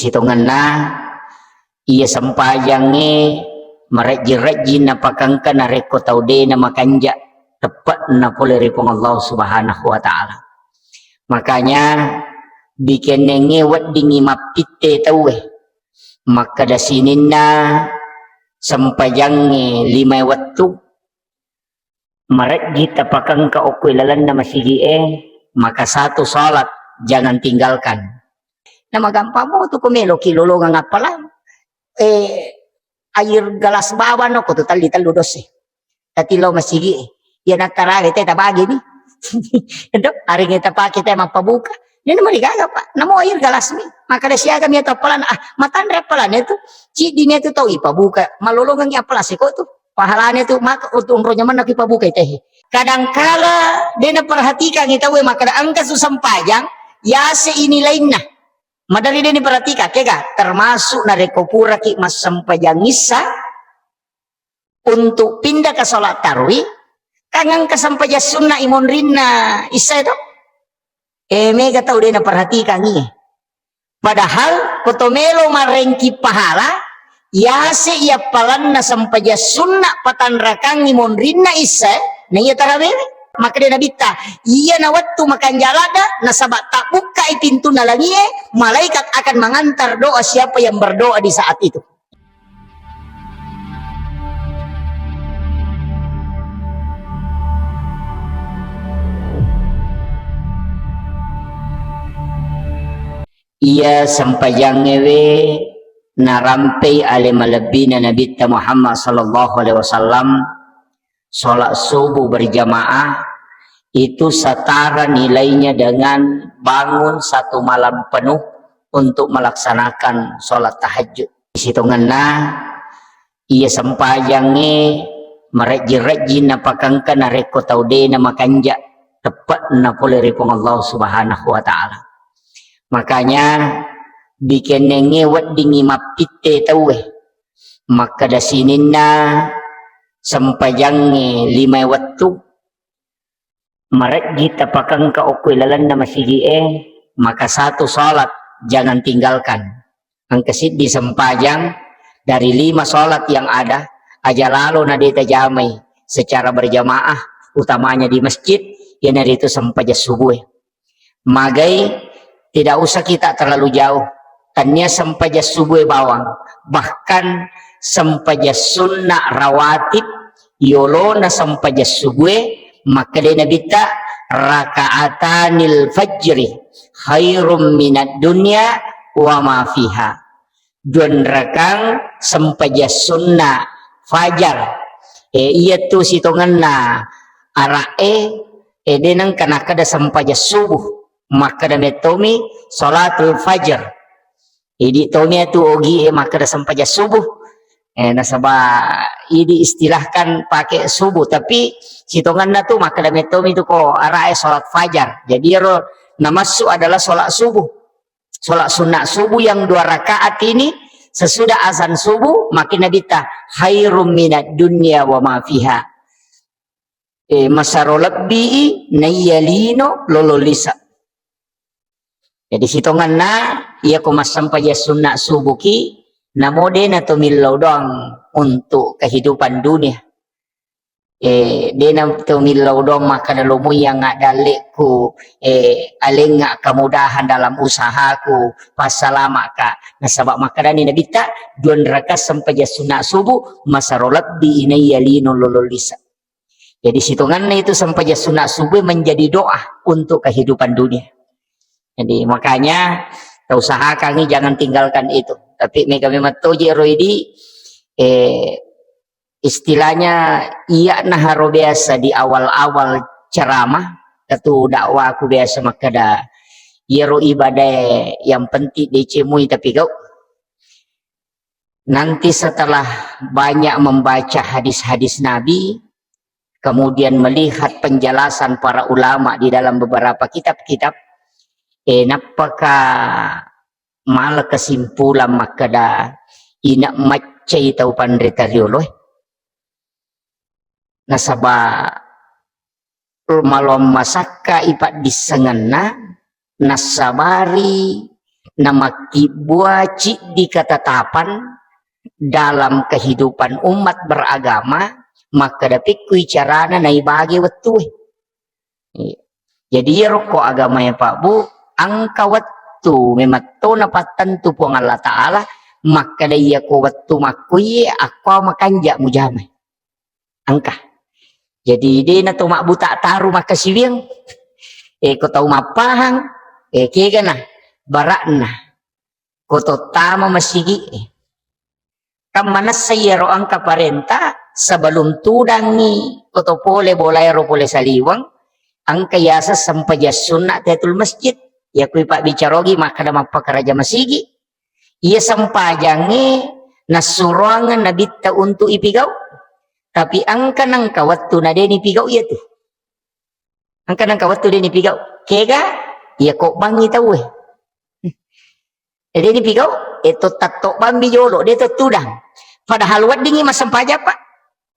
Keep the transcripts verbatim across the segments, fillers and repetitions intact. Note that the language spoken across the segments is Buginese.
Sitongenna iya sempajangnge marejji-rejji napakengka narekko tau de namakanja teppe'na pole ri Puang Allah Subhanahu wa Ta'ala. Makanya dikennengnge weddingngi mappitte tauwe. Makkeda sininna sempajangnge lima wettu, marejji tapakengka okko ilalenna masigi'e, maka satu salat jangan tinggalkan. Namagampang mo tu ko meloki lolongeng appalang, eh, air gelas bawang okko tu telli tellu dosse. Tati lo masigi'e. Iya nattarawe te tabagini. Dok, aringnge tapake te mappabuka. Ini mari gaga, Pak. Namo air gelas mi. Makkeda siaga mi atau appalan, ah, matanre appalan itu. Cidi mi itu tau ipabuka. Malolongeng appalan seko tu. Pahalanya tu maka untuk unronya mana ki pabuka teh. Kadangkala de naperhatikan tauwe makkeda engka su sempajang, yase ini lainna. Madari de diperhatikan, kega? Termasuk narekko puraki massempajang issa untuk pindah ke salat tarwi, kan engka sempajang sunna imonrinna issa itu. Eh, mega tau de naperhatikan iye. Padahal koto melo marengki pahala, yase iya palanna sempajang sunna patanrakangngi monrinna issa, na iya tarawewe. Makkeda Nabitta, iya na wettu makanja ladda, nasaba tabbukkai pintunna langie, malaikat akan mengantar doa siapa yang berdoa di saat itu. Iya sempajangngewe narampei ale malebbina Nabitta Muhammad sallallahu alaihi wasallam, sholat subuh berjamaah itu setara nilainya dengan bangun satu malam penuh untuk melaksanakan sholat tahajud. Sitongenna iya sempajangnge marejji-rejji napakengka narekko tau de namakanja teppe'na pole ri Puang Allah Subhanahu wa Ta'ala. Makanya dikennengnge weddingngi mappitte tauwe. Makkeda sininna sempajangnge lima wettu, marejji tapakengka okko ilalenna masigi'e, maka satu salat jangan tinggalkan. Engka siddi sempajang dari lima salat yang ada, aja lalo na de tajamai secara berjamaah, utamanya di masjid, iyanaritu sempajang subuh. Magai, tidak usah kita terlalu jauh. Tania sempajang subuh bawang, bahkan sempajang sunna rawatib yolona sempajang subuh, makkeda Nabitta, rakaatanil fajri khairum minad dunya wa ma fiha. Duanrakang sempajang sunna fajar. Eh, iya tu sitongenna ara'e, eh, de nengka nakkeda sempajang subuh. Makkeda mettomi salatul fajar. Idi tomi atu ogi e makkeda sempajang subuh. Eh, nasaba idi istilahkan pakai subuh, tapi sitongenna tu makkeda mettomi tu ko ara'e salat fajar. Jadi ero namassu adalah salat subuh. Salat sunat subuh yang dua rakaat ini sesudah azan subuh, makin Nabitta, khairum minad dunya wa ma fiha. Eh, masaro lebbi i naiya lino lolo lisa. Jadi sitongenna, iya ko massempajang sunat subuh ki, namo de na to millau doang untuk kehidupan dunia. Eh, de na to millau doang makkeda lo mui yang dalleku, eh, alengnga kemudahan dalam usahaku, passalamaka. Nasaba makkedani Nabitta, duanraka sempajang sunat subuh, masaro lebbi i naiya lino lolo lisa. Jadi sitongenna itu sempajang sunat subuh menjadi doa untuk kehidupan dunia. Jadi makanya kita usahakan ini jangan tinggalkan itu. Tapi mega memang toje roidi, eh, istilahnya iya naharo biasa di awal-awal ceramah, ketu dakwaku biasa makkeda, iyaro ibadah yang penting decemui tapi kau. Nanti setelah banyak membaca hadis-hadis Nabi, kemudian melihat penjelasan para ulama di dalam beberapa kitab-kitab, eh, nappaka mala kesimpulan makkeda ina maccai tau panrita rioloe. Nasaba maloang masakka ipaddissengenna, nassabari Namakkibbua ciddi ketetapan dalam kehidupan umat beragama, makkeda pekkui carana naibage wettue. Iya. Jadi, iyaro ko agamae, Pak Bu, engka wettu memetto napattentu Puang Allah Ta'ala, makkeda iyako wettu makkuiye, akko makanja mujamai. Engka. Jadi, de na to mabbuta taru makkasiwiang. Eh, ko tau mappahang, eh, kegana barakna. Ko to tama masigi. Kan manessa iyaro engka parenta, sebelum tudangi ko to pole bolaero pole saliweng, engka yaseng sempajang sunna tahiyatul masjid. Iya kui pabbicarogi makkeda mappakaraja masigi. Iya sempajangnge nassuroangeng nabitta untuk ipigau. Tapi engka nengka wettu na de nipigau iya tu. Engka nengka wettu de nipigau. Kega? Iya ko bangi tauwe. Eh, de nipigau, eh, to tatto bambi jolo, de to tudang. Padahal weddingi massempajang, Pak.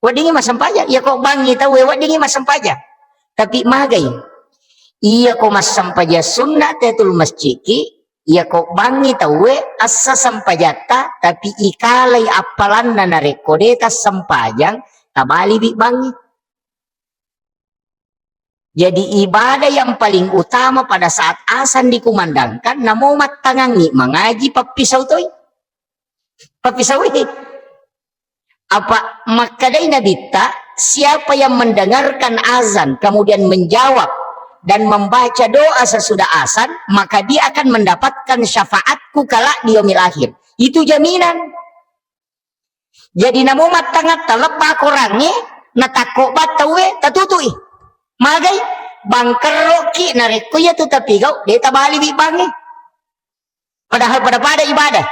Weddingi massempajang. Iya ko bangi tauwe, weddingi massempajang. Tapi magai. Iya ko massempajang sunna tahiyatul masjidki, iya ko bangi tauwe assa sempajatta, tapi ikalai appalanna narekko de tassempajang, tabaliwi bangi. Jadi ibadah yang paling utama pada saat azan dikumandangkan, namo mattangangi mangaji pappisau toi. Pappisaui. Apa makkedai Nabitta, siapa yang mendengarkan azan kemudian menjawab dan membaca doa sesudah azan, maka dia akan mendapatkan syafaatku kelak di yaumil akhir. Itu jaminan. Jadi namo mattangatta lebba korangnge, natakko battauwe, tatutui. Magai, bangkerroki, narekko iya tu tapigau, de tabaliwi bangnge. Padahal pada-pada ibadah.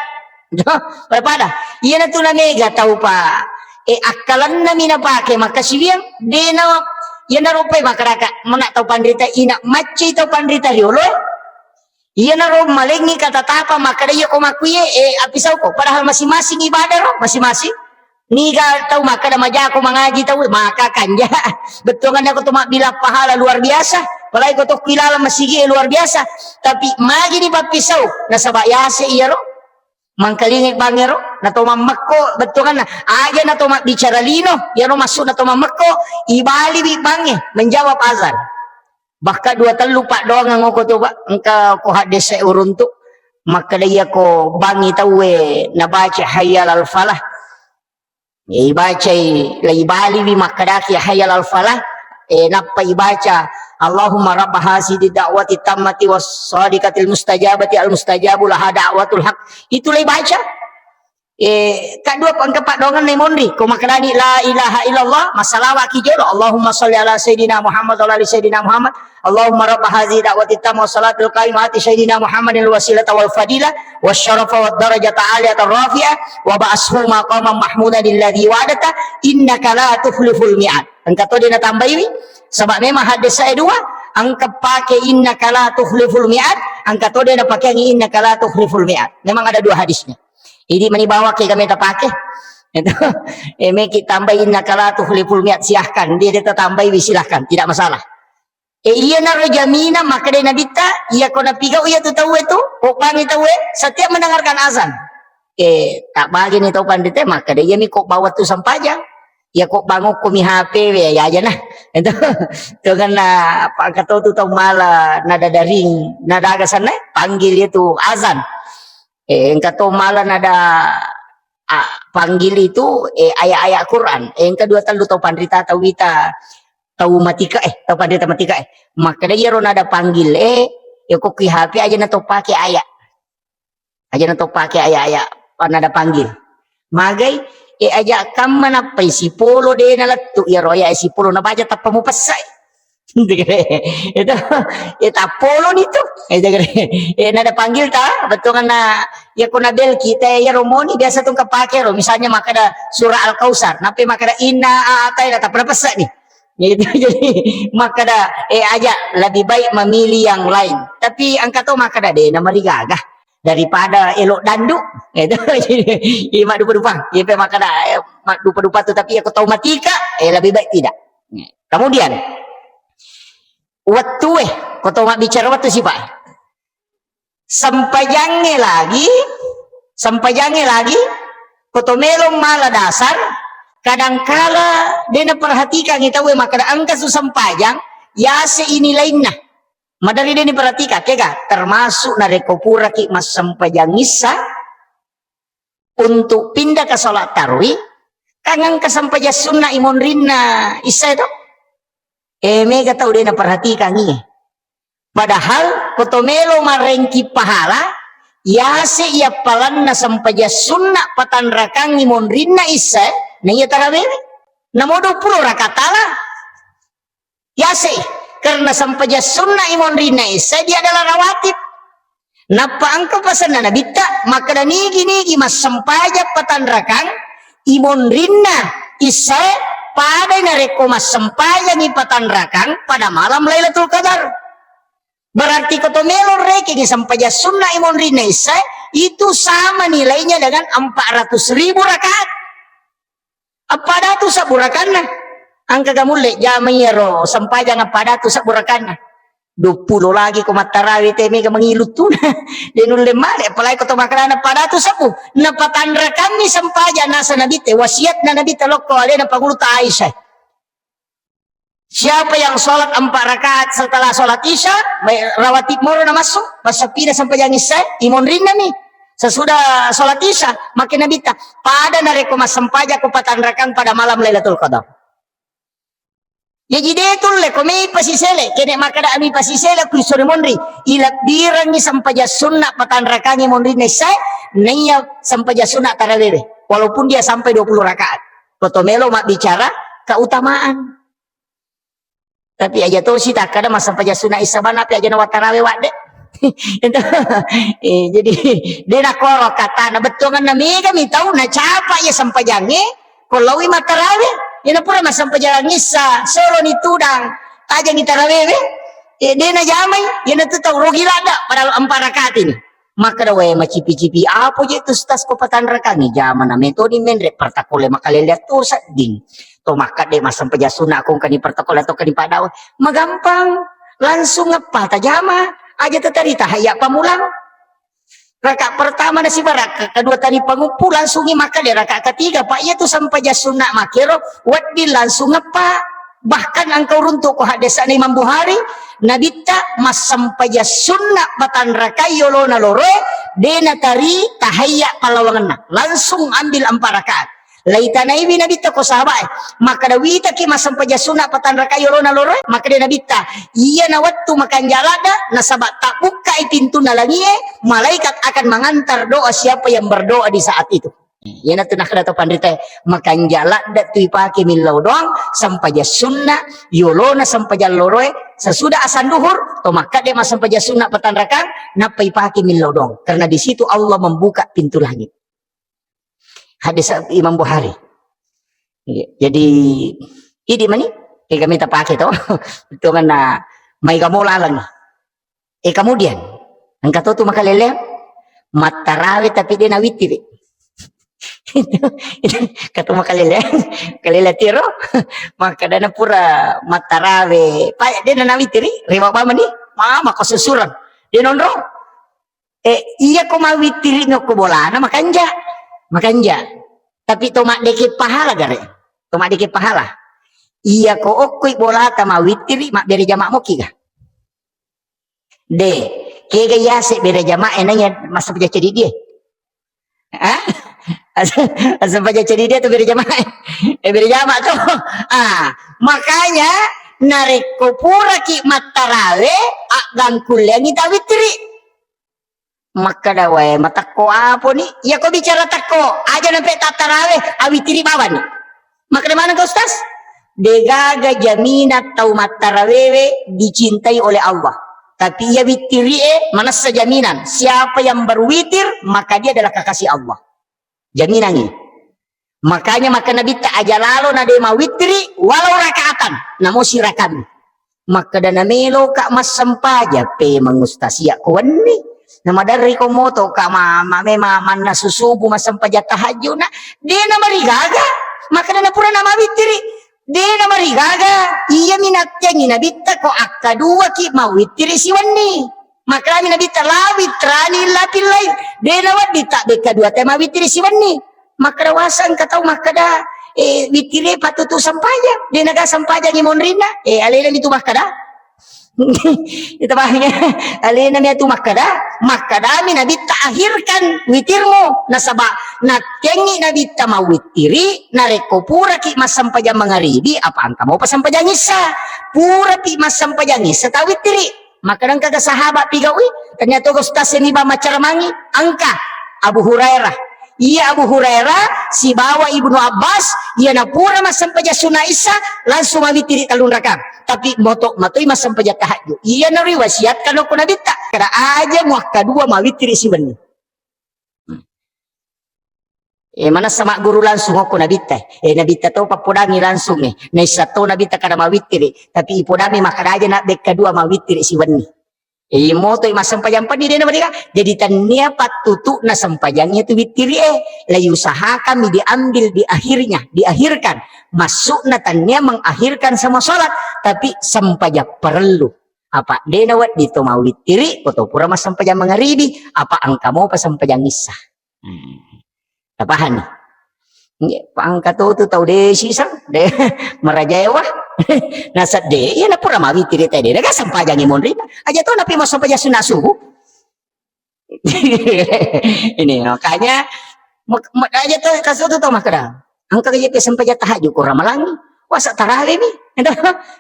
Pada-pada. Iyanatu namega tau, Pak. Eh, akkalenna mi napake makkasiwiang, de na, iyanaro pai makaraka, mona tau panrita ina, maccai tau panrita riolo, eh. Iyanaro malengngi katatapa makkeda iya ko makkuye, eh, appisauko. Padahal masing-masing ibadah ro, masing-masing. Niga tau makkeda majako mangaji tau, maka kanja. Bettuanganna ko to mabbilang pahala luar biasa. Apalagi ko tokko ilaleng masigi, eh, luar biasa. Tapi magi ni pappisau, nasaba yase iyaro. Mangkalingai bangero, na to mammekko, bettuanganna. Aja na to mabbicara lino, iyaro maksudna to mammekko, ibaliwi bangnge, menjawab azan. Bahkan dua tellu paddoangeng oko tu, Pak, engka ko haddese uruntu. Makkeda iya ko bangi tauwe nabaca hayya alal falah. Ibacai, la ibaliwi makkedaki hayya alal falah, eh, nappa ibaca, Allahumma rabba hazihi da'wati tammati was sadiqatil mustajabati al mustajabu laha da'watul haq. Itu la ibaca. Eh, kaddua engka paddoangenna monri. Ko makkedani la ilaha illallah, massalawaki jolo. Allahumma salli ala sayyidina Muhammad wa ala ali sayyidina Muhammad. Allahumma rabba hazihi da'wati tamma wa salatil qaimah ati sayyidina Muhammadin wasilata wal fadila wa syarafa wa darajata aliyata rafi'ah wa ba'ashu maqaman mahmudan alladhi wa'adata innaka la tukhliful mi'ad. Engka to de natambaiwi, saba memang haddese dua, engka pake innaka la tukhliful mi'ad, engka to de napakeangi innaka la tukhliful mi'ad. Memang ada dua hadisnya. Idi mani bawa ke kami tapake. Itu, eh, meki tambai innaka la tukhliful mi'ad, silahkan. Dia, dia tatambai wi, silahkan, tidak masalah. Eh, iya naro jaminan makkeda Nabitta, iya ko napigau iya tu tauwe tu, ko bangi tauwe, setiap mendengarkan azan. Eh, tak bagi ni tau pandite makkeda iya mi ko bawa tu sampajang. Iya ko bangokko mi H P we, ya aja nah. Itu, itu kan na, apa kata tu tau mala nada daring, nada aga sana, panggil itu azan. Eh, engka to mala nada, ah, panggil itu, eh, ayat-ayat Quran. Eh, engka dua tellu tau panrita tau wita, tau matika, eh, tau panrita matika, eh. Makkeda iyaro nada panggil, eh, ya ko ki H P aja na to pake ayat. Aja na to pake ayat-ayat, nada panggil. Magai, eh, aja kamma nappai sipolo de nalettu, iyaro ayat sipolo nabaca tappa mupessai. Itu, eh, tappoloni tu. Eh, nada panggil ta, bettuanganna, iya ko nabel kita, iya romoni biasa tu kapake ro. Misalnya makkeda surah Al-Kausar, nape makkeda inna a'taina, tappa napessani. Itu jadi makkeda, eh, aja lebih baik memilih yang lain. Tapi engka to makkeda de namarigaga daripada elok dandu. Itu jadi, iya maddupa-dupa. Iya pe makkeda, eh, maddupa-dupa tu, tapi iya ko tau matika, eh, lebih baik tidak. Kemudian, wettue, ko to mabbicara wettu sipa. Sempajangnge lagi, sempajangnge lagi, ko to melo mala dasar, kadangkala de naperhatikangi tauwe makkeda engka su sempajang, yase ini lainna. Madari de niperhatikang, kega? Termasuk narekko puraki massempajang issa, untuk pindah ke sholat tarwi, kan engka sempajang sunna imonrinna issa to. Eh, mega tau de naperhatikangi. Padahal ko to melo marengki pahala, yase iya palanna sempajang sunna patanrakangi monrinna issa, na iya tarawewe. Namo dua puluh rakaat tala. Yase, karena sempajang sunna imonrinna issa dia adalah rawatib. Nappa engka pasenna Nabitta, makkeda nigi-nigi massempajang patanrakang imonrinna issae, padai narekko massempajangi patanrakang pada malam Lailatul Qadar. Berarti ko to melo rekengi sempajang sunna imonrinna issae, itu sama nilainya dengan empat ratus ribu rakaat. Appada tu sabbu rakanna. Engka gamulle jama iyaro sempajang appada tu sabbu rakanna. Dua puluh lagi ko mattarawe te mega mangilu tuna. De nulle male, apalagi ko to makkeda appada tu sabbu. Napatanrakanni sempajang nasa Nabitte, wasiatna Nabitte lokko alena panguluta Aisyah. Siapa yang sholat empat rakaat setelah sholat Isya, baik rawatib moro na massu, massapina sempajang Isya, imonrinna mi. Sesudah sholat Isya, makkeda Nabitta, pada narekko massempajang ko patanrakang pada malam Lailatul Qadar. Jaji de tulle ko mi pasisele, kene makkeda mi pasisele ku isore monri, ilebbirengi sempajang sunna patanrakangi monrinna Isya, naiya sempajang sunna tarawewe, walaupun dia sampai dua puluh rakaat. Ko to melo mabbicara keutamaan. Tapi aja tosi takkada massempajang sunna Isya bana, tapi aja na wattarawe wadde. Itu. Eh, jadi de nakoro katana bettuanganna mega mi tau nacapa iya sempajangnge ko lawi mattarawe. Iyana pura massempajang Isya solo ni tudang tajangi tarawewe. Eh, de najamai, iyana tu tau rogi ladda padahal empat rakaat ini. Makkeda, "Wae, macipi-cipi apo je tu, Ustaz, ko patanrakangi? Jamana metoni menre, pertakole makalele tu sedding. To makkade massempajang sunna ko engkani pertakole atau kani padawa. Magampang, langsung ngeppa tajama, aja tetari tahayya pamulang. Raka pertama nasiba raka kedua tadi panguppu, langsungi makkade raka ketiga, Pak, iya tu sempajang sunna makero, wedding langsung ngeppa." Bahkan engkau runtuk ko haddesana Imam Bukhari, Nabitta massempajang sunna patanrakai yolona loroe, de natari tahayya pallawangenna. Langsung ambil empat rakaat. Laitanaiwi Nabitta ko sahabae, makkeda, "Witaki massempajang sunna patanrakai yolona loroe?" Makkeda Nabitta, "Iya na wettu makanja ladda, nasaba tabbukkai pintunna langie, malaikat akan mengantar doa siapa yang berdoa di saat itu." Iyanatu nakkeda to panritae, makanja ladda tu ipake millau doang, sempajang sunna, yolona sempajang loroe, sesudah asan duhur, to makkade massempajang sunna patanrakang, nappa ipake millau doang. Karena di situ Allah membuka pintu langit. Hadis Imam Bukhari. Iya, jadi, idi mani, kega mita pake to, tonganna mai gamo laleng. Eh, kemudian, engka to tu makaleleang, mattarawe tapi de nawittiri. Engka to makaleleang, kalele tiro, makkadana pura mattarawe, pa de nawittiri, rewa bamani, mama ko susurang, de nonro. Eh, iya ko mawittiri no ko bolana, makanja, makanja. Tapi to maddeke pahala gare, to maddeke pahala. Iya ko okkoi bolata mawittiri, mabbere jama moki ga? De, kega yase bere jamae naiya massempajang cedidie? Ah? Massempajang cedidie atau bere jamae? Eh, bere jama to. Ah, makanya narekko puraki mattarawe, aggangkulleangi tawittiri. Makkeda wae, matekko aponi? Iya ko bicara tekko, aja nampe tattarawe, awittiri bawani. Makkeda maneng ka Ustaz? Degaga jaminan tau mattarawewe dicintai oleh Allah. Tapi iya wittirie manessa jaminan. Siapa yang berwitir, maka dia adalah kekasih Allah. Jaminangi. Makanya makkeda Nabitta aja lalo na de mawittiri walau rakaatan, namo sirakami. Makkeda namelo ka massempajang, pemeng Ustaz iya ko wenni. Namaderri ko moto ka ma, ma, me, ma, manna susubu massempajang tahajud na, de namarigaga. Makkeda napura namawittiri, de namarigaga. Iyami nattengi Nabitta ko akkaduaki mawittiri siwenni. Makkedami Nabitta, "La witrani illa fil lail." De nawedding tabbekka dua tae mawittiri siwenni. Makkeda waseng engka tau makkeda, eh, wittiri pattutu sempajang. De naga sempajangi monrinna. Eh, alena mitu makkeda. Itu paham ya? Alena mitu makkeda. Makkedami Nabitta, "Akhirkan witirmu." Nasaba nakkengi Nabitta mawittiri, narekko puraki massempajang mangaribi, apa engka mopa sempajang issa. Purapi massempajang issa tawittiri. Makkeda engkaga sahabat pigaui, ternyata ustaz ini ba macaramangi, engka Abu Hurairah. Iya Abu Hurairah sibawa Ibnu Abbas, iya napura massempajang sunna issa, langsung mawittiri tellung rakang. Tapi moto matoi massempajang tahajud. Iya nariwasiatkan okko Nabitta. Kada aja muakka dua mawittiri siwenni. Eh, manessa magguru langsung okko Nabitta. Eh, Nabitta to pappodangi langsung, eh. Naissa to Nabitta kada mawittiri, tapi ipodami makkeda aja nabbekka dua mawittiri siwenni. Eh, iya moto massempajang penni dena mereka. Jadi tannia pattutu'na sempajang itu wittiri, eh. La yusahakan diambil di akhirnya, diakhirkan. Maksudna tannia mengakhirkan semua salat, tapi sempajang parellu. Apa dena wedding to mawittiri, ko to pura massempajang mangaribi, apa engka mopa sempajang issa. Hmm. Tapahanni? Nggih, pangka to tu tau de sisang, de marajaewa. Nasedde, iya napura mawittiri tadi. Daga sempajangi monri. Aja to napi massempajang sunat subuh. Ini makanya mak-, mak-, aja to kaso tu tau makkeda. Engka je pe sempajang tahajud ko Ramalangi. Wasa tarawih mi.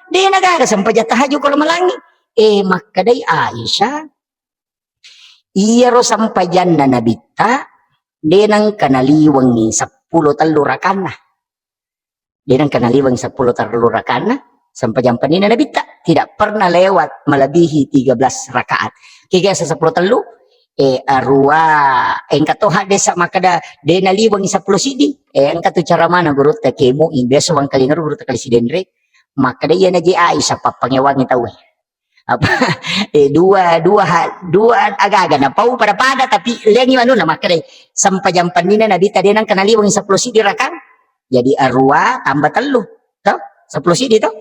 De naga sempajang tahajud ko Ramalangi. Eh, makkedai Aisyah, iyaro sempajanna Nabitta, de nengka naliwengi seppulo tellu rakanna. De nengka naliwengi seppulo tellu rakanna, sempajang pennina Nabitta. Tidak pernah lewat melebihi tiga belas rakaat. Kega seppulo tellu, eh, arua, engka to haddesa makkeda, de naliwengi seppulo siddi. Eh, engka tu cara mana gurutta kemu, biasa wangkalinga gurutta kali sidenre. Makkeda iya naji Aisyah pappangewangi tau. Apa, eh, dua, dua ha-, dua agaga napau pada-pada, tapi liangi manuna makkeda, sempajang pennina Nabitta de nengka naliwengi seppulo siddi rakang. Jadi arua tambah tellu, to? Seppulo siddi to?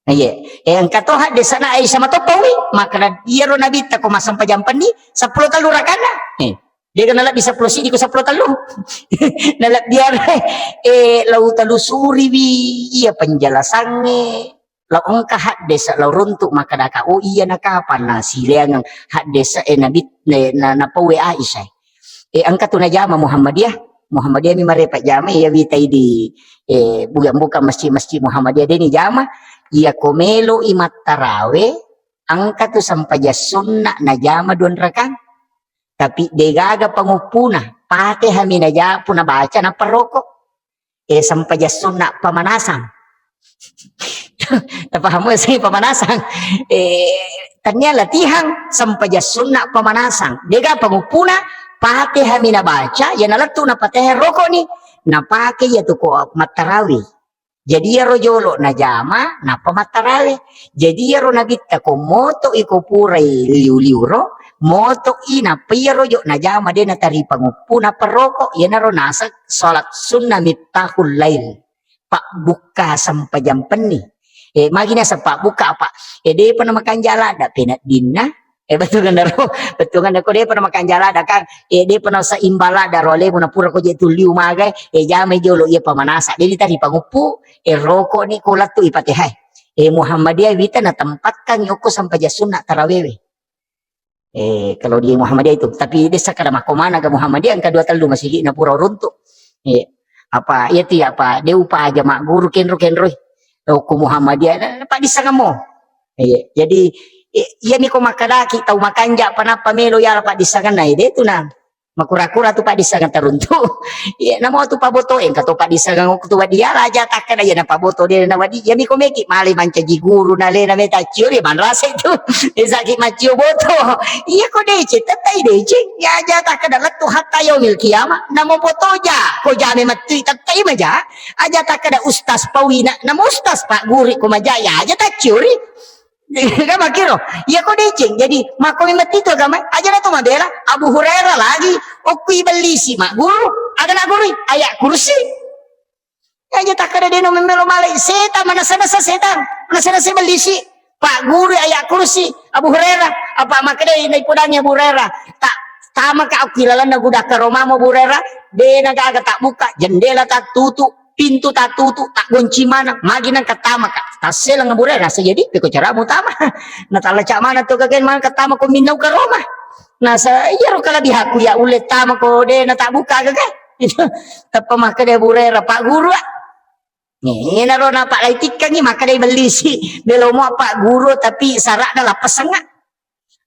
Nah, iya. Eh, engka to haddesana Aisyah matoppawi, makkeda iyaro Nabitta ko massempajang penni seppulo tellu rakanna. Eh, de nalebbi seppulo siddi ko seppulo tellu. Nalebbi are, eh, lau telusuriwi iya penjelasangnge. Lao engka haddesa lao runtu makkedaka, oh iya na kapang na sileangeng haddesa, eh, Nabi, eh, na, napauwe Aisyah. Eh, engka tu najama Muhammadiyah. Muhammadiyah mi marepa jama, iya witai di, eh, bukan-bukan masjid-masjid Muhammadiyah deni jama. Iya ko melo i mattarawe, engka tu sempajang sunna najama dua rakang. Tapi degaga panguppuna, Fatihah mi naja-, puna baca nappa roko. Eh, sempajang sunna pamanasang. Tapahamu sih pamanasang? Eh, tania latihan sempajang sunna pamanasang. Dega panguppuna, Fatihah mi nabaca, ya nalettu na Fatihah roko ni. Napake ya tu ko mattarawi. Jadi iyaro jolo najama, nappa mattarawe. Jadi iyaro Nabitta ko moto iko purai liu-liu ro, moto i nappa iyaro jo najama de natari panguppu nappa roko, iyanaro naseng salat sunna miftahul lail. Pabbukka sempajang penni. Eh, magi naseng pabbukka apa? Eh, depa namakanja ladda peneddinna. Eh, bettuanna ro, bettuanna ko depa namakanja ladda kan, eh, depa naseimbang ladda ro alemu napura ko je tu liu magai, eh, jamai jolo iya pamanasa. Jadi tari panguppu, eh, roko ni ko lettu i Fatihah. Eh, Muhammadiyah wita natempatkan okko sempajang sunna tarawewe. Eh, kalau di Muhammadiyah itu, tapi desa kada makko mana ga Muhammadiyah engka dua tellu masigi napura runtu. Eh, apa, iya ti apa, de upaja magguru kenro-kenroi. Okko Muhammadiyah, eh, paddissengeng mo. Iya, jadi, i-, iyami ko makkadaki tau makanja pa nappa melo yala paddissengenna, eh, de tu na makura-kura tu paddissengeng taruntu. Iya, namo tu paboto, engka to paddissengeng okko tu wadi yala aja takkeda iya na paboto de na wadi. Iyami ko meki male mancaji guru na lena meta cio de manrasa itu. Isaki macio boto. Iya ko deceng, tettai deceng. Ya aja takkeda lettu hatta yaumil qiyamah. Namo boto ja, ko jame mettui tettai maja. Aja takkeda ustaz pawina, namo ustaz pagguru ko maja, ya aja tacciori. Kan makkiro, iya ko deceng. Jadi, makko mi metti tu agama, aja na to mabela, Abu Hurairah lagi, okko ibellisi magguru, aga na gurui, ayat kursi. Aja takkeda deno memelo malai, setan, manasa-nasa setan, manasa-nasa ibellisi, pagguru ayat kursi, Abu Hurairah, Apa makkedai naipodangngi Abu Hurairah, ta-, tamaka okki lalenna gudang karomamo Abu Hurairah, de nagaga tabbuka, jendela tattutu, pintu tattutu, taggonci maneng, magi nengka tamaka. Tasseleng Abu Hurairah, sejadi peko caramu tama. Natallaca maneng to gagae maneng ka tama ko minnau karoma. Nasa iyaro kalabihaku ya ulle tama ko de natabbuka gagae. Itu tappa makkeda Abu Hurairah, Pak Guru, ah. Nih, naro napalaitikkangi, makkeda Ibellisi, belomo Pak Guru, tapi sara'na lappasengnga.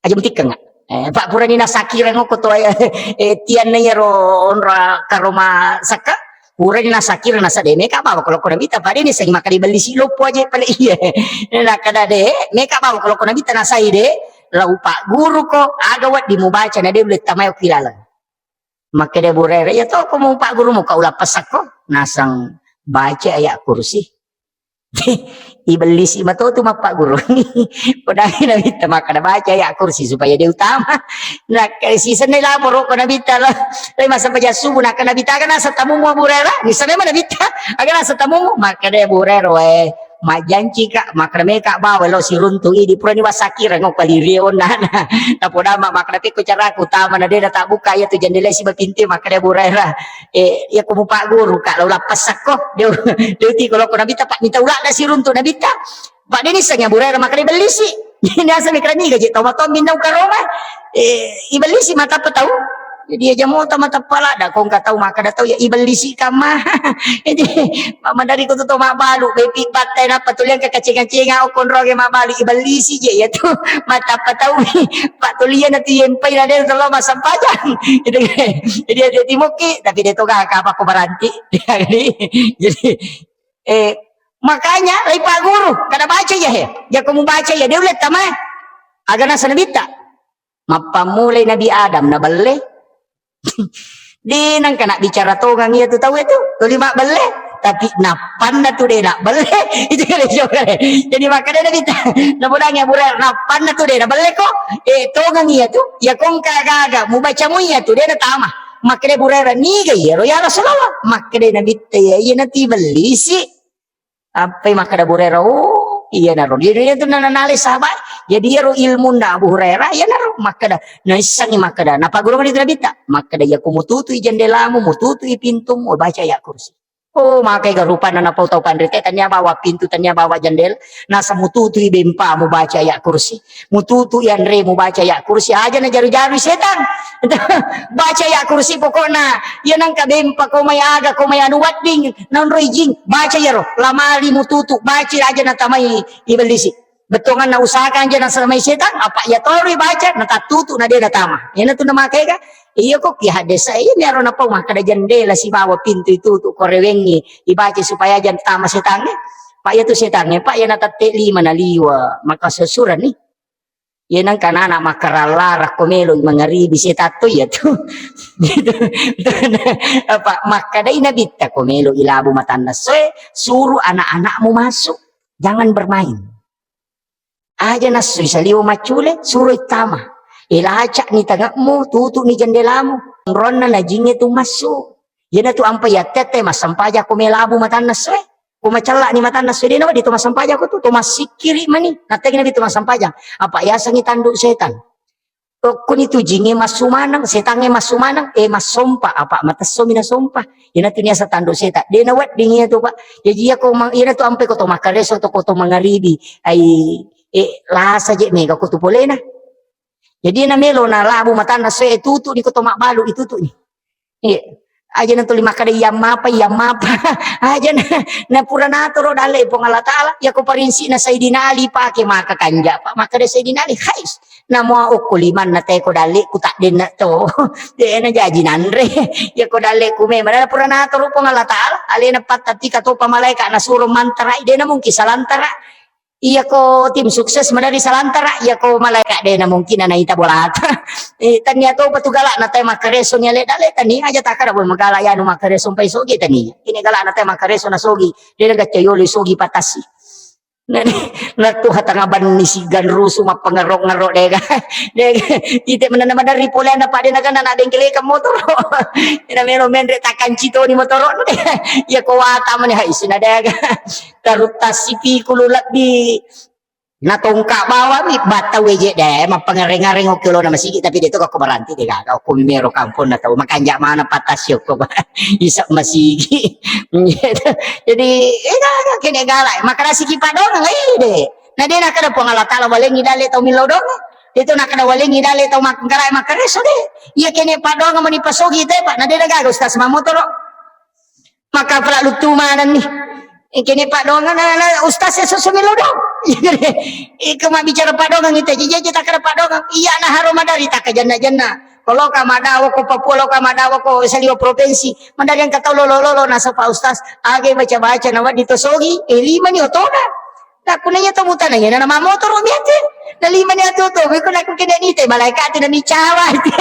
Aja mutikkengnga. Eh, Pak, purani nasakireng ko to, eh, tianna iyaro onro karoma sakka, purani nasakireng nasa de meka bawa ko lokko Nabitta, pada ni sagi makkeda Ibellisi loppo aja pale iya. Nakkeda de meka bawa ko lokko Nabitta nasai de, lau Pak Guru ko, aga wedding mubaca na de ulle tamai okki laleng. Makkeda Abu Hurairah, "Iya to ko mu Pak Guru mu kau lappasakko, nasang baca ayat kursi." Ibellisi mato tu mappagguru. Podangi Nabitta makkeda baca ayat kursi supaya de utama. Nah, sisenna laporo ko Nabitta lo. Tapi masa baca subuh, nah, ke Nabitta aga nasa tamumu Abu Hurairah. Misalnya mana Nabitta, aga nasa tamumu. Makkeda Abu Hurairah, "Weh, majjanci ka, makkeda meka bawa lo siruntu idi purani wasakira ngo kaliri onna." Nah, napodama makkeda pekko caraku tama na de natabbuka iya tu jendela siba pintu, makkeda Abu Hurairah, "Eh, iya ko mupagguru ka, lo lappasakko." Dia, dia uti kalau ko Nabitta, Pak, minta ulak nasi runtu Nabitta. Pak, dia niseng ya Abu Hurairah makkeda Ibellisi. Jadi asa mikir ni gaji tau matau minna ukaroma. Eh, Ibellisi mata apa tahu? Jadi aja mau tama tepala, dah kau nggak tahu makkeda tahu ya Ibellisi kama. Jadi, Mama dari ko tu to mabbalu, bepi batta napa tuliang ke kaceng-kacenga, oh, konroge mabbalu, Ibellisi je, ya tu. Mata apa tahu, Pak, tulian na tu yempai na de tolo massempajang. Jadi, jadi ada timuki, tapi de toga ka apa ko baranti. Jadi, jadi, eh, makanya, lai Pak Guru, kada baca ya, he. Jako mu baca ya, de ulle tama. Aga nasa Nabitta. Mappammulai Nabi Adam, na belle. De nengka nabbicara tongang iya tu tau itu, tuli mabbelle. Tapi nappanna tu de nabbelle. Itu kan jokare. Jadi makkeda Nabitta, napodangi Abu Hurairah, nappanna tu de nabbelle ko. Eh, tongang iya tu, iya kongka gaga, mubaca mu iya tu, de natama. Makkeda Abu Hurairah, niga iya ro ya Rasulullah? Makkeda Nabitta, iya, iya nati Ibellisi. Appai makkeda Abu Hurairah, "Oh, iya naro." Jadi, itu nana-, nale sahabat. Jadi, iyaro ilmunna Abu Hurairah, iya naro makkeda, naissengi makkeda, napaggurungi itu Nabitta. Makkeda, "Iya ko mututui jendelamu, mututui pintumu, baca ayat kursi." Oh, makai ga rupanna napau tau panrite, tania bawa pintu, tania bawa jendela, nasa mututui bempamu, baca ayat kursi. Mututu yanre mubaca ayat kursi, aja na jaru-jaru setang. Baca ayat kursi pokokna, iya nengka bempa ko mai aga, ko mai anu wedding, naonroi jing, baca iyaro, lamari mututu, baca aja na tamai Ibellisi. Bettuanganna usahakan aja na tamai setang, apa iya toroi baca, na tattutu na de na tama. Iyana tu na makai ga, iya ko ki hadesa, iya miaro na pau makkeda jendela sibawa pintu itu tu ko rewengi, ibaca supaya aja na tama setangnge. Pak iya tu setangnge, Pak iya na tette lima na liwa, maka sesuran ni. Iya nengka anak-anak makkarallarang ko melo mangaribi setatto iya tu. Gitu. Apa makkedai Nabitta ko melo ilabu matanna soe, suruh anak-anakmu masuk. Jangan bermain. Aja nassui saliwa maccule, suruh tama. Ilacak ni tengekmu, tutup ni jendelamu. Ronna na jinge tu masuk. Iyana tu ampa yattette massempajang ko melabu matanna soe. Ko macellani matanna soe, dena wedding to massempajang ko tu, to massikkiri mani. Nattegi nabi to massempajang. Apa yasengi tanduk setan. Okkoni tu jinge massu maneng, setangnge massu maneng, eh, massompa, apa matessomi nasompa. Iyana tu niasa tanduk setan. Dena wedding iya tu, Pak. Jaji iya ko mang-, iyana tu ampe ko to makkareso to ko to mangaribi. Ai, eh, lasa je mega ko tu polena. Jadi na melo na labu matanna soe, tutu ni ko to mabbalu, itutu ni. Iya. Aja na tuli makkeda iya mapa, iya mapa. Aja na, na pura natoro dalle Puang Allah Taala, iya ko parinsi na Sayyidina Ali pake maka kanja, Pak, makkeda Sayyidina Ali, "Hais, na mua okko limanna te ko dalle ku tak denna to." De na jaji nanre. Iya ko dalle ku memang na pura natoro Puang Allah Taala, alena pattatika topa malaika nasuro mantarai, de na mungkin salantara. Iya ko tim sukses madari salantara, iya ko malaika de na mungkin na ita bolata. Eh, tania to patu galak na te makkareso ni ale dale tania aja takara boy magala ya nu makkareso mpai sogi tania. Ini galak na te makkareso na sogi, de na gacca yolo sogi patasi. Na, na tu hatanga banni sigan rusu mappangerok-ngerok dega. Dega. Ite menana madari pole na pade na kana na bengkeleka motoro. Ina melo menre takanci to ni motoro. Iya ko wata mani hai sina dega. Tarutta sipikulu lebbi Natongka bawami batta weje de, mappangareng-areng okko lona masigi, tapi de to ko baranti de gaga, okko mimero kampong na tau, makanja mana patasi okko, isa masigi. Jadi, eh, gaga kene galak, makarasi ki padongang, eh, de. Na de nakada Puang Allah Taala walengi dale tau milodong. Itu nakada walengi dale tau makkara makareso de. Iya kene padongang mani pasogi te, Pak, na de gaga ustaz mamotoro. Maka pala lutu manenni. Eh, kene padongang na, na, ustaz ya susu melo dong. Iko mabbicara padongang ita, jaji takada padongang. Iya na haro madari taka jenna-jenna. Kalau ka madawa ko Papua, lo ka madawa ko saliwa provinsi, madari engka tau lolo-lolo nasa Pak Ustaz, age baca-baca na waddi to sogi, eh, lima ni otona. Nakkunaiya to mutana iya na mamotoro miate. Na lima ni atu to, ko nakku kene ni te malaikati na micawa te.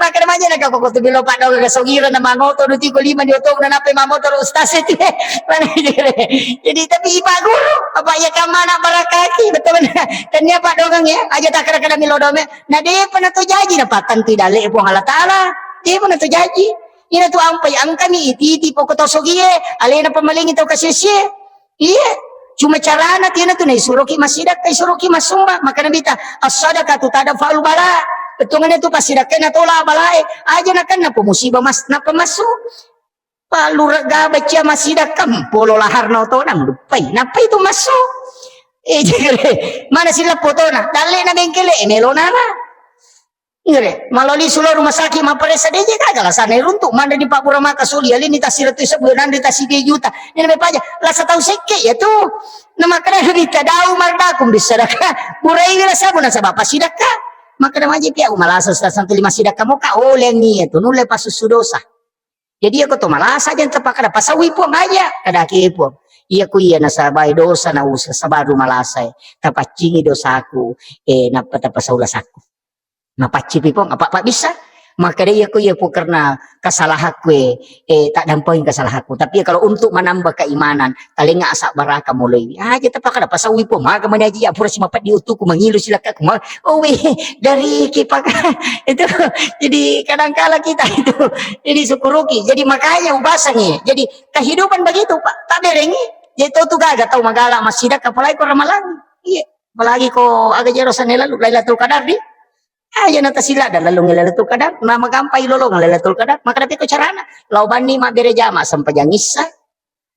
Maka na manja na ko tu bilo padongang sogira na mangoto nu tiko lima ni otona nape mamotoro ustaz te. Jadi tapi Pak Guru, apa iya kamana barakaki, betul benar. Tania padongang ya, aja takada-kada milodome. Na depa na to jaji na patang tu dale Puang Allah Taala. Depa na to jaji. Ina tu ampai angkami ititi poko to sogie, alena pamalengi tau kasie-sie. Iya, cuma carana tiana tu naisuroki massidakka, isuroki massumba. Maka Nabi ta, "As-sadaqatu tadfa'ul bala." Bettuanna tu passidakka na tola balae. Aja nakenna po musibah mas, napa massu. Palurega bacia massidakka, polo laharna otona, lupai. Napa itu massu? Eh, jere, mana sila potona? Dalle na bengkele, eh, melo nara. Ngere, maloli sulo rumah sakit mapparessa deje gaga lasana iruntu, manre di pabbura maka soli, alini tasiratu sebbu, nanre taside juta. Ini namanya paja, lasa tau sekke ya tu. Na makkeda rita dau mardaku bissadaka. Burai wira sabu nasaba passidakka. Makkeda maji pia, "Umalasa Ustaz, santu lima sidakka moka olengi ya tu, nulle pasussu dosa." Jadi iya ko to malasa aja tepakkada pasaui Puang aja, kadaki Puang. Iya ko iya nasabai dosa na usa sabaru malasa e. Tapaccingi dosaku, eh, nappa tapasau lasaku. Napaccipi Puang, apa, apa bisa? Makkeda iya ko iya Puang karena kesalahanku, eh, eh, tak dampingi kesalahanku. Tapi ya kalau untuk menambah keimanan, talenga asabbaraka moloiwi. Aja tepakkada pasaui Puang, maga mani aja ya pura simapeddi utuku mangilu silakkaku. Ma-, oh weh, dari kipaka itu. Jadi kadangkala kita itu. Jadi syukuruki. Jadi makanya ubasangi. Jadi kehidupan begitu, Pak. Tak berengi. Jadi tau tu gaga tau magala massidakka apalagi ko ramalang. Iya. Apalagi ko aga jero sane lalu Lailatul Qadar di. Aja na tasila dan lalu Lailatul Qadar. Nama gampai lolong Lailatul Qadar. Maka tapi ko carana. Lau banni mabbere jama sempajang issa.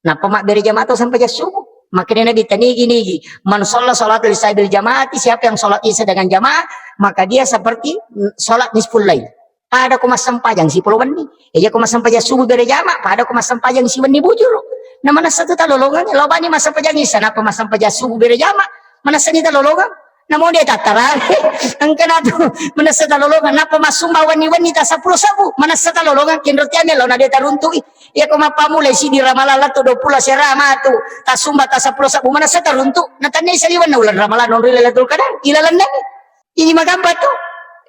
Nappa mabbere jamaah to sempajang subuh. Makanya Nabi tanigi-nigi, "Man shalla sholatul isya bil jamaati," siapa yang sholat isya dengan jamaah, maka dia seperti, mm, sholat nisful lail. Pada ko massempajang sipulo wenni. Iya ko massempajang subuh bere jamaah, pada ko massempajang siwenni bujuru. Na manessa tu talolongang, lo bani massempajang isya, nappa massempajang subuh bere jamaah, manessa ni talolongang. Namo de tattarawe. Engka natu manessa talolongang. Nappa massumba wenni-wenni ta seppulo sebbu. Manessa talolongang. Kenro tiame lao na de taruntu'i. Iya ko mappamulai siddi Ramalang lettu dua pulo sera matu. Tassumba ta seppulo sebbu. Manessa taruntu. Na tennai saliwenna uleng Ramalang nonroi Lailatul Qadar. Ilalenna. Ini magampa tu.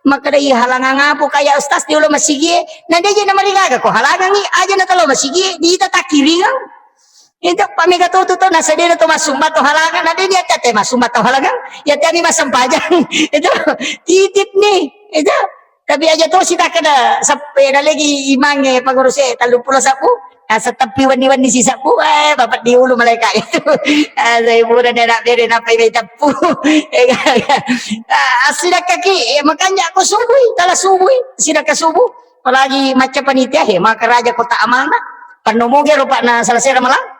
Makkeda iya halangang apa kaya ustaz di ulo masigi. Na de je na marigaga ko halangangi. Aja na talo masigi. Di ita takkiringang. Itu pamega to tu to nasadena to masumba to halangang, na de dia tate masumba to halangang, ya tiami masempajang. Itu titip ni, itu. Tapi aja to sita kada seppe na lagi imange pengurus e tellu pulo sebbu, asa teppi wenni-wenni si sebbu, eh, bapak di ulu malaikat itu. Ah, saya bulan dia nak beri napa ini teppu. Eh, ah, sidak kaki, eh, makanya aku subui, tala subui, sidak ke subuh. Apalagi macca panitia, he, maka raja kota amanah. Panno moge rupa na selesai ramalang.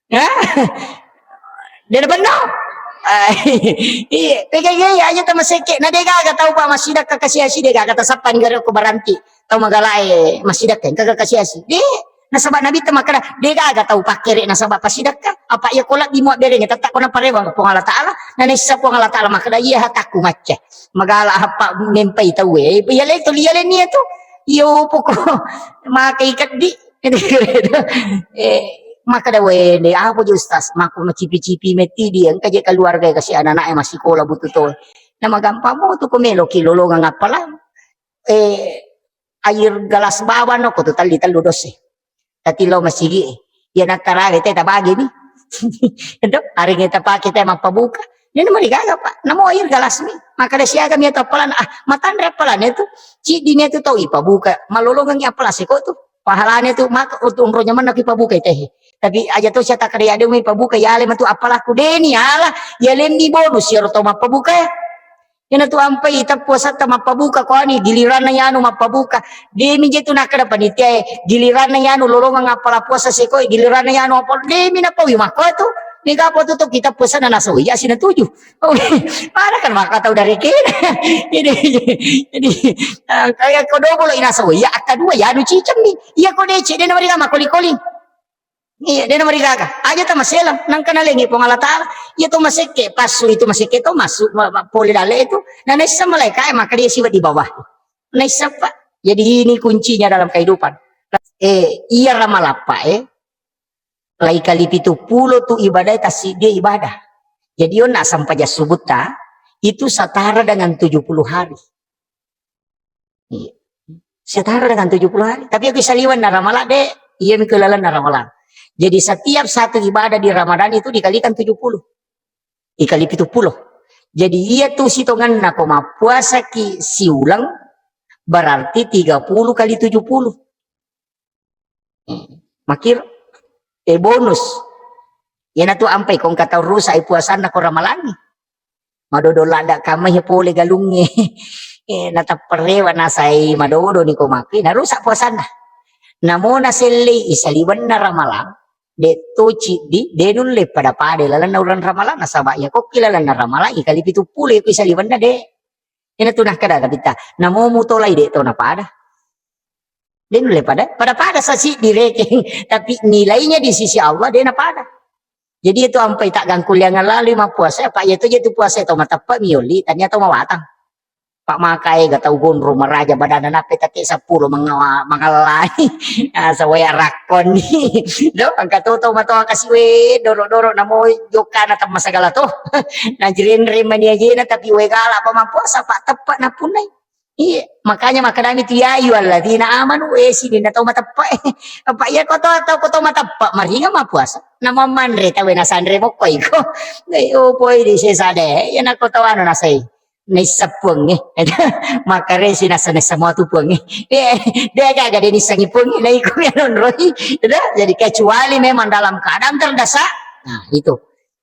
Hah? Dena benno? Ah, iya, pegege iya aja tama sekke. Na de gaga tau pa massidakka kasiasi, de gaga tasappa ni gare ko baranti. Tau magalae massidakka engka kasiasi. De, nasaba Nabi ta makkeda, de gaga tau pakkere nasaba passidakka. Apa iya ko labbi muabbereng tetta ko naparewang Puang Allah Taala. Na naissa Puang Allah Taala makkeda, iya hatakku macca. Magala happa mempai tau e. Iya le to, iya le ni tu. Iyo poko. Makai keddi. Eh, makkeda, "Wende, apa je Ustaz?" Makku macipi-cipi metti di, engka je keluarga kasi anak-anak e massikola butuh to. Na magampang mo tu ko melo ki lolongang appalang. Eh, air gelas bawang no ko tu telli tellu dosse. Tati lo masigi. Iya na tarawe te tabagi ni. Itu, hari kita pakai te mappabuka. Ini mari gaga, Pak. Namo air gelas ni. Makkeda siaga mi tu appalang. Ah, matanre appalang itu. Ciddi mi tu tau ipabuka. Malolongang appalang seko tu. Pahalana tu maka untuk umroh nyamanna ki pabuka teh. Tapi aja to siata kada ya demi pabuka ya le matu apalaku deni ala ya lembi bonus ya to mappabuka. Iyana tu ampai ita puasatta mappabuka ko ani giliranna yanu mappabuka. Demi je tu nakkeda panitia e, giliranna yanu lolongang appala puasa seko, giliranna yanu apa demi napawi makko tu. Mega apa tu to kita puasa na naso iya sina tuju. Oh, mana kan maka tau dari kena. Jadi jadi eh, kayak ko dobolo ina so iya akka dua yanu cicemmi. Iya ko dece de na mariga makoli-koli. Iya, de na marigaga. Aja ta maselang, nangka nalengi Puang Allah Taala. Iya to masekke, passu itu masekke to masuk ma- ma- pole dale itu. Na naissa malaika e maka dia siwa di bawah. Naissa pak. Jadi ini kuncinya dalam kehidupan. Eh, iya ramalappa eh. Lai kali pitu pulo tu ibadah tassiddi ibadah. Jadi onna sampajang subutta itu setara dengan tujuh puluh hari. Iya. Setara dengan tujuh puluh hari. Tapi aku saliwan na Ramalang de, iya mi kelalan na Ramalang. Jadi setiap satu ibadah di Ramadan itu dikalikan tujuh puluh. Dikali pitu pulo. Jadi iya tu sitonganna ko mappuasa ki siulang berarti tiga puluh kali tujuh puluh. Makir eh bonus. Iyana tu ampai ko engka tau rusak i puasanna ko Ramalangi. Madodo ladda kamai pole galungnge. Eh, natapperewa nasai madodo ni ko maki narusak puasanna. Namo nasellei isaliwenna Ramalang, de to ciddi, de nulle pada-pada lalenna urang Ramalang nasaba iya kokki lalenna Ramalang ikali pitu pulo iko isaliwenna de. Ina tu nakkeda nabitta, namo mutolai de to napada. De nulle pada, pada-pada sasi direkeng, tapi nilainya di sisi Allah de napada. Jadi itu ampai tak gangkuliangan lalu mappuasa, apa iya tu je tu puasa to mateppe mioli, tania to mawatang. Pak makae ga tau gondro maraja badana nappe take seppulo mengawa mangallai. Asa waya rakkonni. Do, engka to to matoa kasi we doro-doro namo jokana temma segala to. Najrenre mani ajena tapi we gala apa mappuasa, Pak, teppe napunnai. Iya, makanya makkedami tu ya ayyuhalladzina amanu, eh, sininna tau mateppe. Apa iya ko to, tau ko to mateppe, maringa mappuasa. Nama manre tawe nasanre mokko iko. Eh, oh, poi di sesa de. Iya nako to anu nasai. Naissa puangnge. Makaresi nasa nasa mua tu puangnge. Eh, de gaga de nissangi puangnge. Nah, iko ya nonroi. Dah, jadi kecuali memang dalam keadaan terdesak. Nah, itu.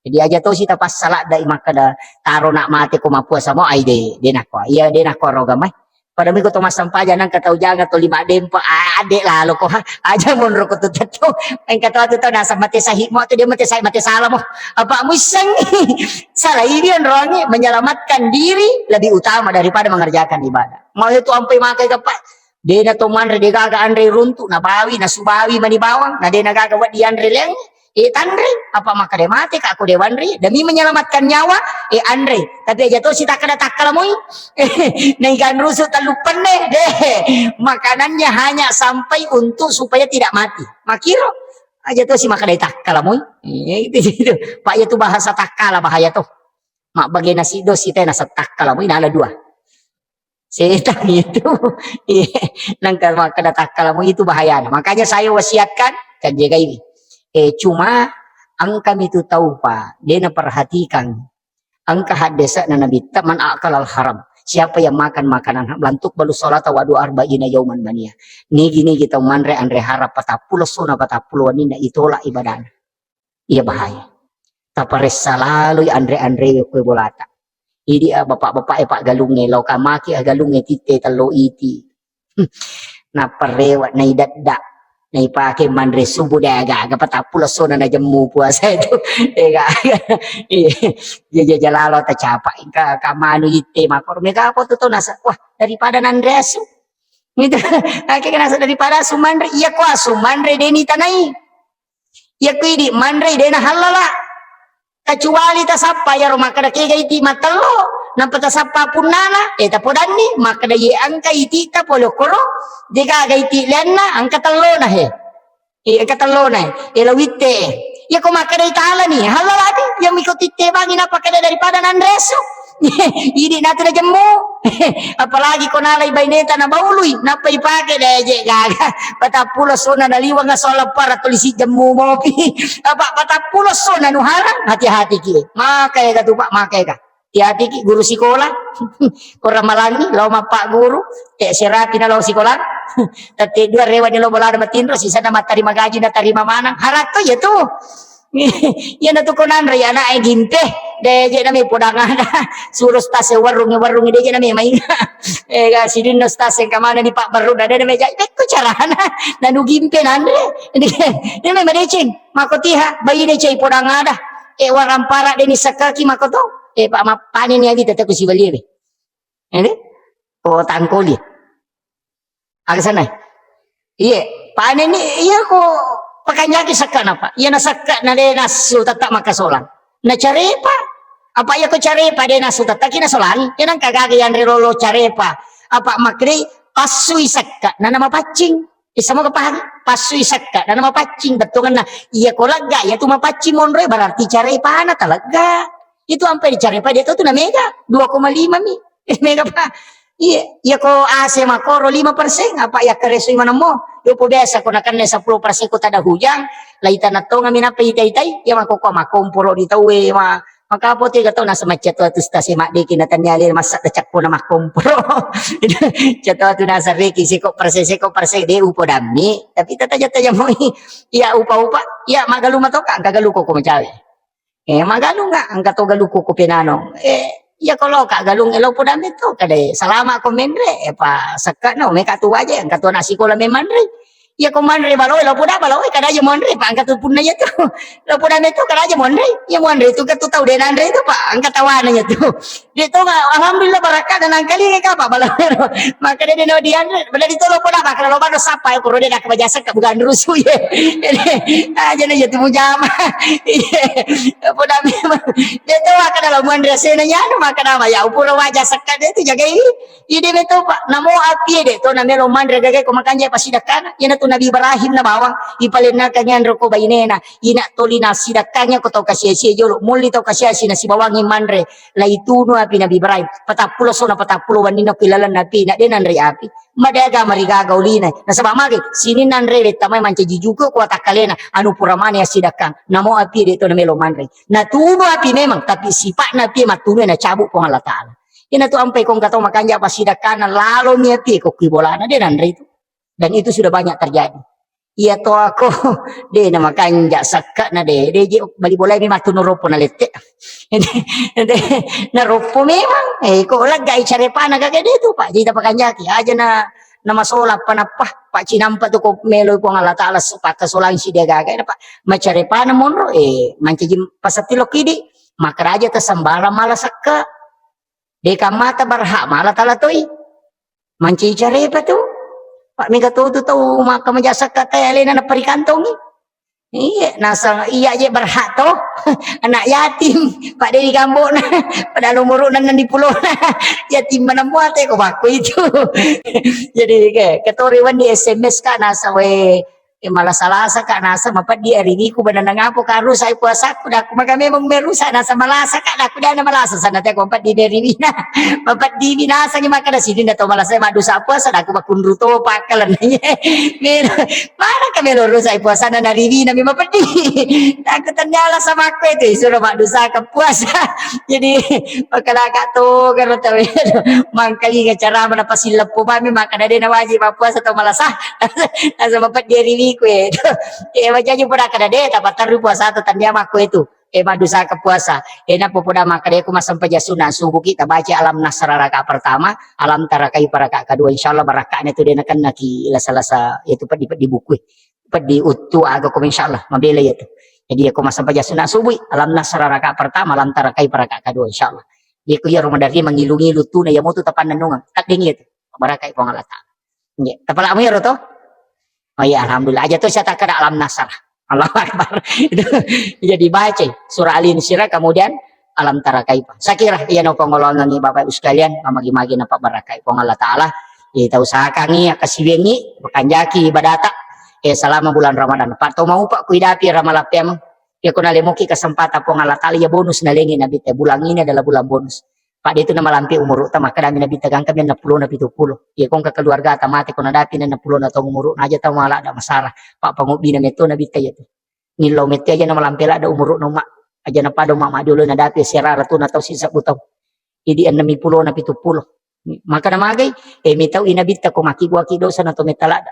Jadi aja tosi tapassaladda i makkeda taro nak mate ko mappuasa mo ai de, de nakko. Iya de nakko roga mai. Pada miko to massampajang nangka tau janga to lima dempa, ah, de lalo ko ha. Aja monro ko tu tetto. Engka to atu tau nasa mate sahih mo tu de mate sahih mate salah mo. Apa muisseng? Salah ini onrongi menyelamatkan diri lebih utama daripada mengerjakan ibadah. Mau itu ampai makai ke pak. Dena to manre de gaga anre runtu nabawi nasubawi mani bawang na dena gaga weddi anre leng. Eh, tanre, apa makkeda mate ka ko de wanre demi menyelamatkan nyawa, eh, anre. Tapi aja to sitakkada takkala moi. Naikan rusuk tellu penne, deh. Makanannya hanya sampai untuk supaya tidak mati. Makiro aja to si makkeda takkala moi. Eh, itu, itu. Pak ya tu bahasa takkala bahaya to. Mabbagena siddo sitena setakkala moi nala dua. Setan itu. Iya. Nangka makkeda takkalamu itu bahayana. Makanya saya wasiatkan, kan jaga ini. Eh, cuma engka mitu tau pa, de naperhatikan. Engka haddese'na Nabitta, "Man akalal haram." Siapa yang makan makanan haram, lantuk balu salata wa dua arba'ina yauman mania. Nigi-nigi tau manre anre haram patappulo sona patappulo waninna itolak ibadahna. Iya bahaya. Taparessa laloi anre-anrewe kue bolata. Idi a bapak-bapak e pak galungnge, lao kamaki a galungnge titte tello iti. Nappa rewa naidadda. Naipake manre subuh de aga-aga patappulo sona najemmu puasa itu. Ega. Iya. Iya, iya, jalalo tacapa. Engka kamanu itte makor mega apa tu to nasa. Wah, daripada nanre asu. Gitu. Akhirnya nasa daripada asu manre. Iya ko asu manre deni tanai. Iya ku idi manre de na hallala. Kecuali tasappa iyaro makkeda kega iti matello, nampa tasappa punnana, eh, tapodanni, makkeda ye engka iti ta pole okkoro, de gaga iti lianna, engka tellona he. Eh, engka tellona he. Eh, lo witte. Iya ko makkeda italani, hallala di, yang miko titte bangi napa keda daripada nanre asu. Idi natu na jemmu. Apalagi ko nalai baineta na baului, nappa ipake deje gaga. Patappulo sona naliwang soal para tulisi jemmu mopi. Apa patappulo sona nuhara, hati-hati ki. Maka ega tu pak, maka ega. Hati-hati ki guru sikola. Ko Ramalangi, lao mappa guru, eh, serapi na lao sikola. Tette dua rewa ni lo bolana matinro, sisana mattarima gaji, natarima maneng. Haratto ya tu. Iya na tu ko nanre ya anak e gimpe. De je nami podang ada. Suro stase warung, warung de je nami main. Eh, ga sidin no stase kamana di Pak Baru, ada nami jai. Bekko carana. Nanu gimpe nanre. Ini memang deceng. Mako tiha, bayi de cai podang ada. Eh, warang para de ni sakaki mako to. Eh, Pak, mappani ni abi tetap ku sibali be. Ini? Oh, tangkoli. Aga sana? Iye, panenni, iya ko pakanyaki sakka napa? Iya na sakka na de nasu tata makasolang. Na carepa? Apa iya ko carepa de nasu tata ki nasolangi? Iya nang kagaga yanre lolo carepa. Apa makri pasui sakka na nama paccing. Isa mo paham? Pasui sakka na nama paccing bettuanna. Iya ko lega, iya tu mapaccing monro berarti carepa na talega. Itu ampe di carepa dia tu na mega dua koma lima mi. Mega pa. Iya, iya ko A C makoro lima persen, apa iya keresui manamo? Yo po biasa ko nakanne sepuluh persen ko tada hujang, lai tanah tonga mi napa itai-tai, iya mako ko makomporo di tau e ma maka apa tega tau nasa macca tu atu stase maddeki na tania le masa da cakko na makomporo. Cato atu nasa reki seko persen, seko persen de upo dammi, tapi tata jata jamoi. Iya upa-upa, iya magalu matoka, angka galu ko ko macawe. Eh, magalung ka, engka to galukku ku penano. Eh, iya ko loka galung elo podang metto, kada salama ko menre, eh, pa sekka no, meka tu waje, engka to anak sikola memanre. Iya ko manre balo, elo podang balo, eh, kada aja monre, pa engka tu punna iya tu. Elo podang metto, kada aja monre. Iya monre tu, engka tu tau de nanre tu, pa engka tawana iya tu. De to, alhamdulillah, barakka dan angkalinga ka, pa balo. Maka de no dianre, bala di tolo podang, maka lo bado sapa, eh, kuro de nak baja sekka bukan rusuh, ye. Aja na iya tu mujama. Iya. Poda memang. De to makkeda lo muanre asena nyanu makkeda ma ya upura waja sekka de tu jagai. Ide me to pa namo api de to namelo manre gagai ko makanja pasidakkana. Iyana tu Nabi Ibrahim na bawang ipalennakang yanro ko bainena. Ina toli na sidakkangnya ko tau kasia-sia jolo. Mulli tau kasia-sia na sibawangi manre. Laitunu api Nabi Ibrahim. Patappulo sona patappulo wannina ku ilalenna api. Na de nanre api. Madega marigaga ulina. Nasaba magi sininna anre wettamai mancaji juku ko watakkalena anu pura mane assidakkang. Namo api de to namelo manre. Natunu api memang, tapi sipa'na api mattunu nacabu Puang Allah Taala. Ina tu ampai kong katau makanja pasidakkana lalo mi api ko kui bolana de nanre itu. Dan itu sudah banyak terjadi. Iya to ako de na makanja sakka na de de je bali bolai mi mattunu roppo na lette. De, de, na roppo memang. Eh, ko laggai carepana gaga de tu, Pak. Jadi tapakanjaki aja na, na masola apa nappa, Pak, cinampa tu ko melo Puang Allah Taala pakkasolang si dia gaga na, Pak. Macarepana monro, eh, mancaji pasatilo kidi, makaraja ta sembarang mala sakka. De kamata berhak mala tala toi. Mancaji carepa tu. Pak, mega to tu tau maka maja sakka tai alena na parikantongi. Iya, nasang iya je berhak to. Anak yatim, Pak, de digambokna. Pada umurna nang di pulona. Yatim mana muate ko bakku itu. Jadi ke, ketori wan di S M S ka nasa we, eh, malasa-lasa ka nasa mapeddi ariwiku benanang apa ka rusak puasaku daku maka memang merusak nasa malasa ka daku dana malasa sana te ko mapeddi ariwina. Mapeddi binasa ni maka da sini da to malasa madusa puasa daku bakunru to pakkalan. Melo, mana ka melo rusak puasana na riwina memang peddi. Aku tanya lah sama aku itu, suruh mak dosa ke puasa. Jadi, makalaka to, karo tawe. Mangkali cara mana pasilleppo mami, maka dade na wajib mak puasa atau malasah. Asa mapeddi riwiku itu. Eh, wajib pun kada de, tapi terus puasa atau tanya mak aku itu. Eh, madusa ke puasa. Eh, napa poda makkeda ko massempajang sunna subuh ki tabaca Alam Nasrah rakaat pertama, Alam Tara Kaifa rakaat kedua. Insyaallah barakatna tu de nakenna ki lasa-lasa itu peddi-peddi buku. Peddi uttu aga ko insyaallah mabela ya tu. Jadi ya ko massempajang sunna subuh, Alam Nasrah rakaat pertama, Alam Tara Kaifa rakaat kedua insyaallah. Dia ko ya Ramadan dia mangilu-ngilu tu na ya motu tapanna nungang. Taddeng ya tu. Barakai Puang Allah Taala. Nggih. Tapalak mu iyaro to? Oh iya, alhamdulillah. Aja to saya takkeda Alam Nasrah. Allahu Akbar. Itu jadi baca surah Al-Insyirah, kemudian Alam Tara Kaifa. Saya kira iya no pengolongan ni Bapak Ibu sekalian, mamagi-magi napa barakai Puang Allah Taala. Kita usahakan ni akasiwengi, makanjaki ibadata. Eh, selama bulan Ramadan. Pak to mau Pak kuidapi ramalapiam. Ya kuna lemoki kesempatan Puang Allah Taala ya bonus nalengi Nabi te bulan ini adalah bulan bonus. Pak, de tu namalampe umuru'ta, makkedami Nabitta, gangkami enneng pulona pitu pulo. Iya, ko engka keluargata mate, ko nadapi enneng pulona taung umuru'na, aja tau mala ada masara. Pak, pangobbina metto Nabitta iya tu. Nillau mette aja namalampe ladda umuru'na umma. Aja napada umma majolo nadapi siara ratuna tau sisebbu tau. Idi enneng pulona pitu pulo. Maka namagai, eh, mitau inabitta ko maki buaki dosa na to metta ladda.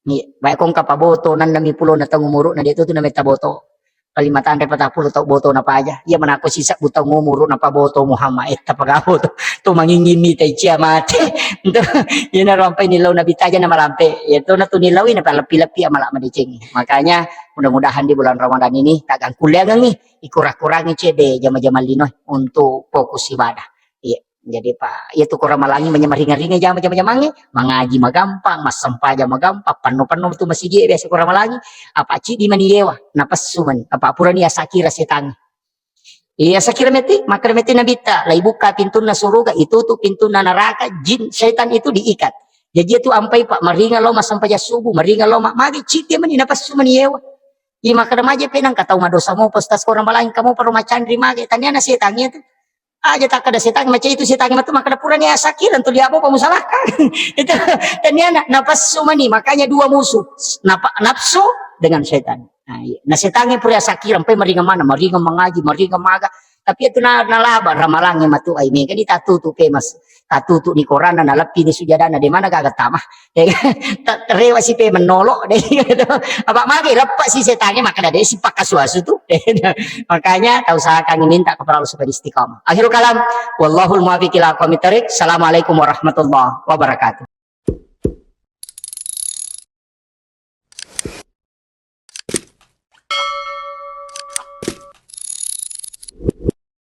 Ni, bae kongka paboto, nanna mi pulo na tang umuru na dia tu tu na metta boto. Paling matanre patang puluh tau boto na paja. Iya manako sisebbu tang umuru na paboto Muhammad, eh, tapaga boto. Tu mangingin mi tai cia mate. Itu, iya na rampai nilau nabitta aja na malampe. Iya tu na tu nilau ini palepi-lepi amala madeceng. Makanya mudah-mudahan di bulan Ramadan ini tak gangkuliangan nih. Ikura-kurangi cede jama-jama lino untuk fokus ibadah. Iya. Jadi, Pak, iya tu ko Ramalangi manya maringa-ringa jama-jama jamangnge, mangaji magampang, massempajang magampang, panno-panno tu masigi biasa ko Ramalangi, apa cidi mani yewa, napessu mani, apa purani asakira setangnge. Iya sakira meti, makkeda meti nabitta, lai buka pintunna suruga, itu tu pintunna neraka, jin, setan itu diikat. Jadi itu ampai Pak maringa lo massempajang subuh, maringa lo ma-, magi cidi mani napessu mani yewa. Iya makkeda maje penang ka tau madosa mo, postas ko Ramalangi kamu perlu macanri mage, taniana setangnge tu. Aja takkeda setangnge, macai itu setangnge matu makkeda purani asakireng tu liabo pamusalahkan. Itu taniana napassu mani, makanya dua musuh. Napa-, nafsu dengan setan. Nah, iya. Nah, setangnge pura asakireng, pai maringa mana, maringa mangaji, maringa maga. Tapi itu na, nalaba Ramalangi matu ai mega ni tatutu pe mas. Tatutu ni korana, naleppi ni sujadana, de mana gaga tama. Eh, ta-, rewa si pe mennolok deh. Apa mage lepas si setangnge makkeda de si pakkasu-asu tu. Makanya tau usahakan minta kepada Allah supaya istiqamah. Akhirul kalam, wallahul muwaffiq ila aqwamit thariq. Assalamualaikum warahmatullahi wabarakatuh.